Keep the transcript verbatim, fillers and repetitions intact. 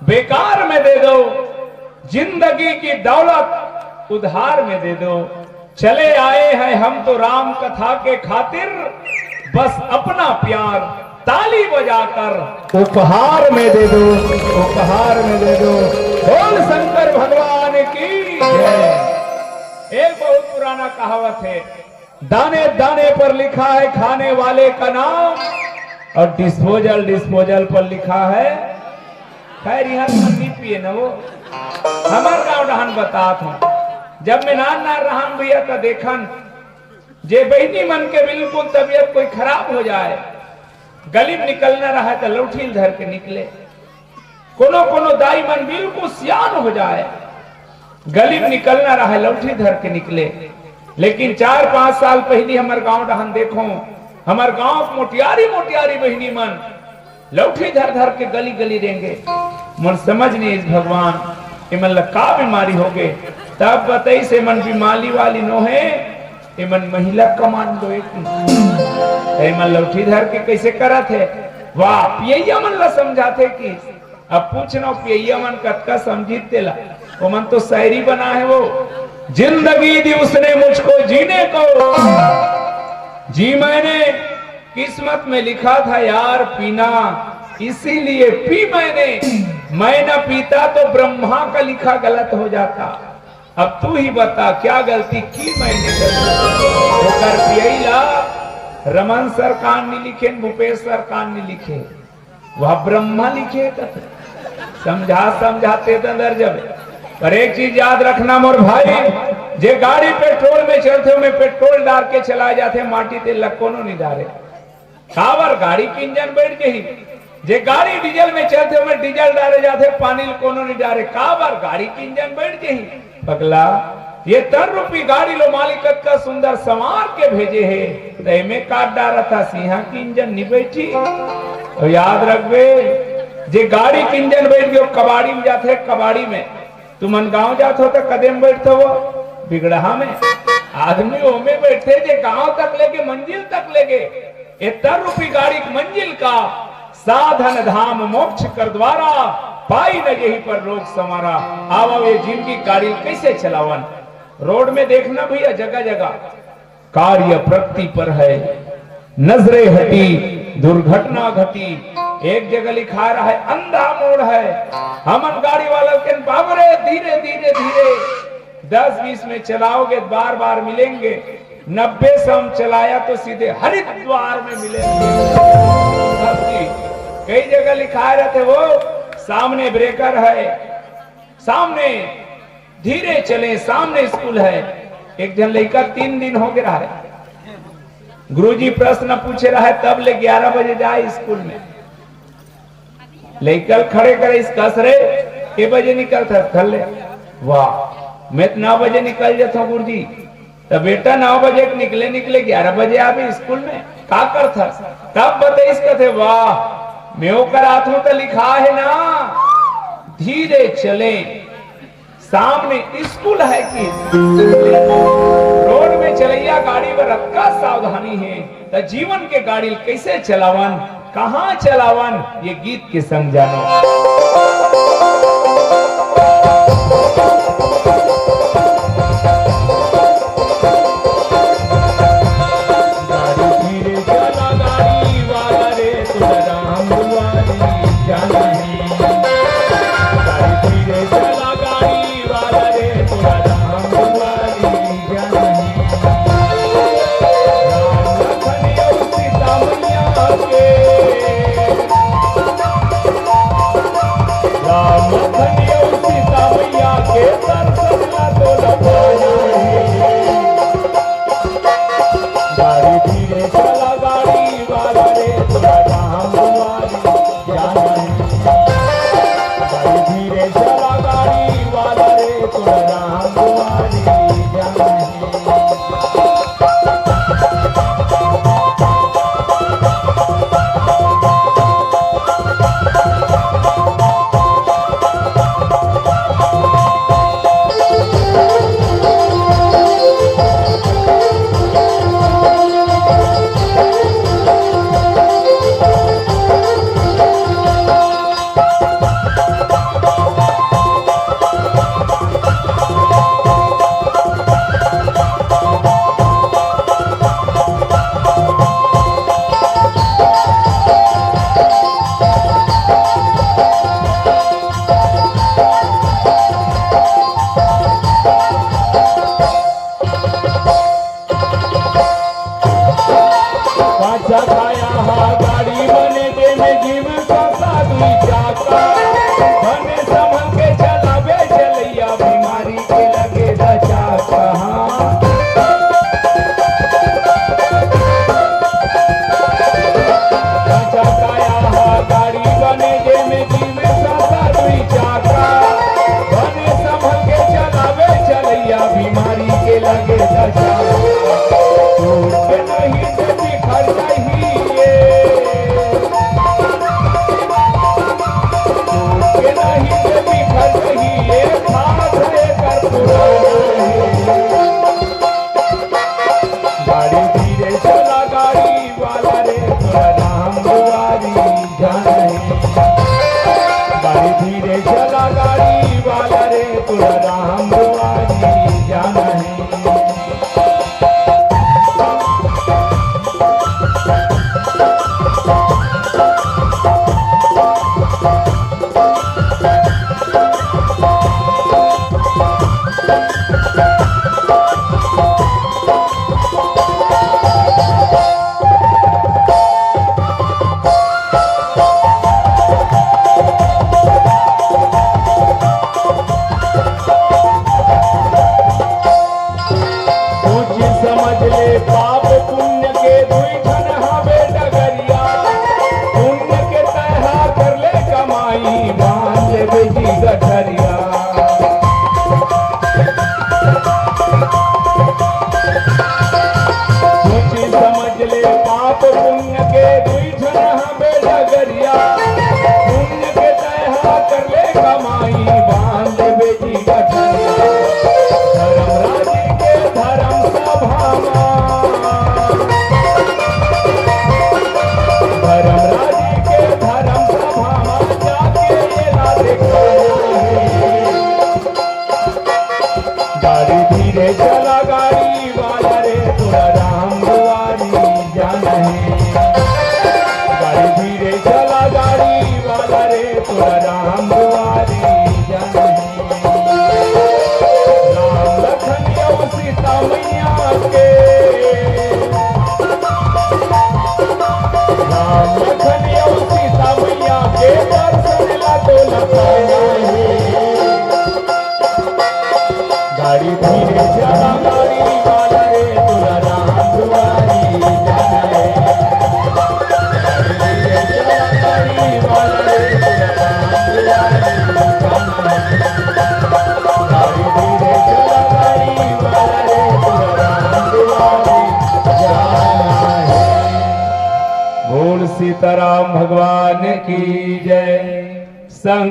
बेकार में दे दो, जिंदगी की दौलत उधार में दे दो। चले आए हैं हम तो राम कथा के खातिर, बस अपना प्यार ताली बजाकर उपहार में दे दो, उपहार में दे दो। बोल शंकर भगवान की जय। एक बहुत पुराना कहावत है, दाने दाने पर लिखा है खाने वाले का नाम और डिस्पोजल डिस्पोजल पर लिखा है। खैर, यहाँ तो मन नहीं पिए ना वो। हमार गांव डहान बतात हूँ, जब मैं नान नान रहन भैया तो देखन, जे बहिनी मन के बिल्कुल तबीयत कोई खराब हो जाए, गली में निकलना रहे तो लौठी ल धर के निकले। कोनो कोनो दाई मन बिल्कुल सियान हो जाए, गली में निकलना रहे लौठी धर के निकले। लेकिन चार पांच साल पहली हमर गांव डहान देखो, हमर गांव के मोटियारी मोटियारी बहिनी मन लौठी धर धर के गली गली रेंगे। मोर समझ नहीं इस भगवान, एमन ला का बीमारी हो गए। तब बताई से मन बीमारी वाली नो है, एमन महिला कमांडो एक एमन लौठी धर के कैसे करत है। वाह, पियैया मन ला समझाथे कि अब पूछ ना पियैया मन कतका समझी तेला। ओमन तो शायरी बना है वो, जिंदगी दी उसने मुझको जीने को, जी मैंने, किस्मत में लिखा था यार पीना, इसीलिए पी मैंने। मैं न पीता तो ब्रह्मा का लिखा गलत हो जाता। अब तू ही बता क्या गलती की मैंने। ओकर पियई ला रमन सरकार नहीं लिखे, भूपेश सरकार नहीं लिखे, वह ब्रह्मा लिखे कथे। समझा समझाते तो अंदर जब। पर एक चीज याद रखना मोर भाई, जे गाड़ी पेट्रोल में चलथे, ओमे पेट्रोल डार के चलाए जाथे, माटी तेल ला कोनो नहीं डारे। काबर गाड़ी के इंजन बैठ गई। जे गाड़ी डीजल में चलथे, ओमे डीजल डारे जाथे, पानी ल कोनो नहीं डारे। काबर गाड़ी के इंजन बैठ गई। पगला, ये तन रूपी गाड़ी लो मालिक कतका सुंदर संवार के भेजे हे, त एमे काट डारत हस, इहाँ के इंजन नहीं बैठी। तो याद रखबे, जे गाड़ी के इंजन बैठ गयो, कबाड़ी में जाथे, कबाड़ी में तुमन गांव जात हो त कदे में बैठत हो? बिगड़हा में। आदमी ओमे बैठे जे गांव तक लेगे, मंजिल तक लेगे। ए तन रूपी गाड़ी के मंजिल का साधन धाम मोक्ष कर द्वारा, पाई न यही पर लोक संवारा। आवा ये जिंदगी गाड़ी कैसे चलावन? रोड में देखना भैया जगह जगह कार्य प्रगति पर है, नजरे हटी, दुर्घटना घटी। एक जगह लिखा रहा है, अंधा मोड़ है। हमन गाड़ी वाला के बाबरे, धीरे, धीरे, धीरे, दस बीस में चलाओगे, बार बार मिलेंगे। नब्बे सौ में चलाया तो सीधे हरिद्वार में मिलेंगे। कई जगह लिखा रहते वो, सामने ब्रेकर है, सामने धीरे चले, सामने स्कूल है। एक झन लइका तीन दिन हो गया है, गुरुजी प्रश्न पूछे रहा है, तब ले ग्यारह बजे जाए स्कूल में। लइका ल खड़े करे, इस कस रे, के बजे निकलत हस घर ले? वाह, मैं तो नौ बजे निकल जाता हूँ गुरुजी। त बेटा, नौ बजे के निकले निकले ग्यारह बजे आबे स्कूल में, का करत हस? तब बताइस कथे, वाह, मैं ओकर आथों त लिखा है ना, धीरे चले, सामने स्कूल है कि रोड में चलैया गाड़ी बर अतका सावधानी है, त जीवन के गाड़ी ल कैसे चलावन, कहाँ चलावन, ये गीत के संग जानो। गाड़ी धीरे चला, गाड़ी वाला रे, तोला राम दुआरी जाना है। गाड़ी धीरे चला, गाड़ी वाला रे, तोला राम दुआरी जाना है। राम लखन अउ सीता मैया के, राम लखन चकाया हा गाड़ी बने, जेमे जीव का साधु चाका। बने संभल के चलावे चलैया, बीमारी के लगे दचा कहाँ। चकाया हा गाड़ी बने, जेमे जीव का साधु चाका। बने संभल के चलावे चलैया, बीमारी के लगे दचा। टूट के नहीं से बिखर जाही ये। टूट के नहीं से बिखर जाही ये, खास है कर पुराना है। गाड़ी धीरे चला गाड़ी वाला रे, तोरा राम दुआरी जाना है। गाड़ी धीरे चला गाड़ी वाला रे, तोरा राम दुआरी जाना है। सोच समझ ले, पाप पुण्य के दुई ठन हवे डगरिया। पुण्य के तैहा कर ले कमाई, बांध ले बेटी गठरिया। सोच समझ ले, पाप पुण्य के दुई ठन हवे डगरिया। पुण्य के तैहा कर ले कमाई, बांध ले बेटी गठरिया। धर्मराज के धर्म सभा मा, धर्मराज के धर्म सभा मा जाके एला देखाना हे। गाड़ी धीरे चला गाड़ी वाला रे, तोरा राम दुआरी जाना हे। गाड़ी धीरे चला गाड़ी वाला रे, तोरा राम दुआरी जाना हे। राम लखन अउ सीता मैया के, राम लखन अउ सीता मैया के दर्शन ला तोला पाना हे। गाड़ी धीरे चला गाड़ी वाला रे, तोला राम दुआरी जाना हे। गाड़ी धीरे चला गाड़ी वाला रे, तोला राम दुआरी जाना हे। गाड़ी धीरे चला गाड़ी वाला रे, तोला राम दुआरी जाना हे। बोल सीताराम भगवान की जय। संग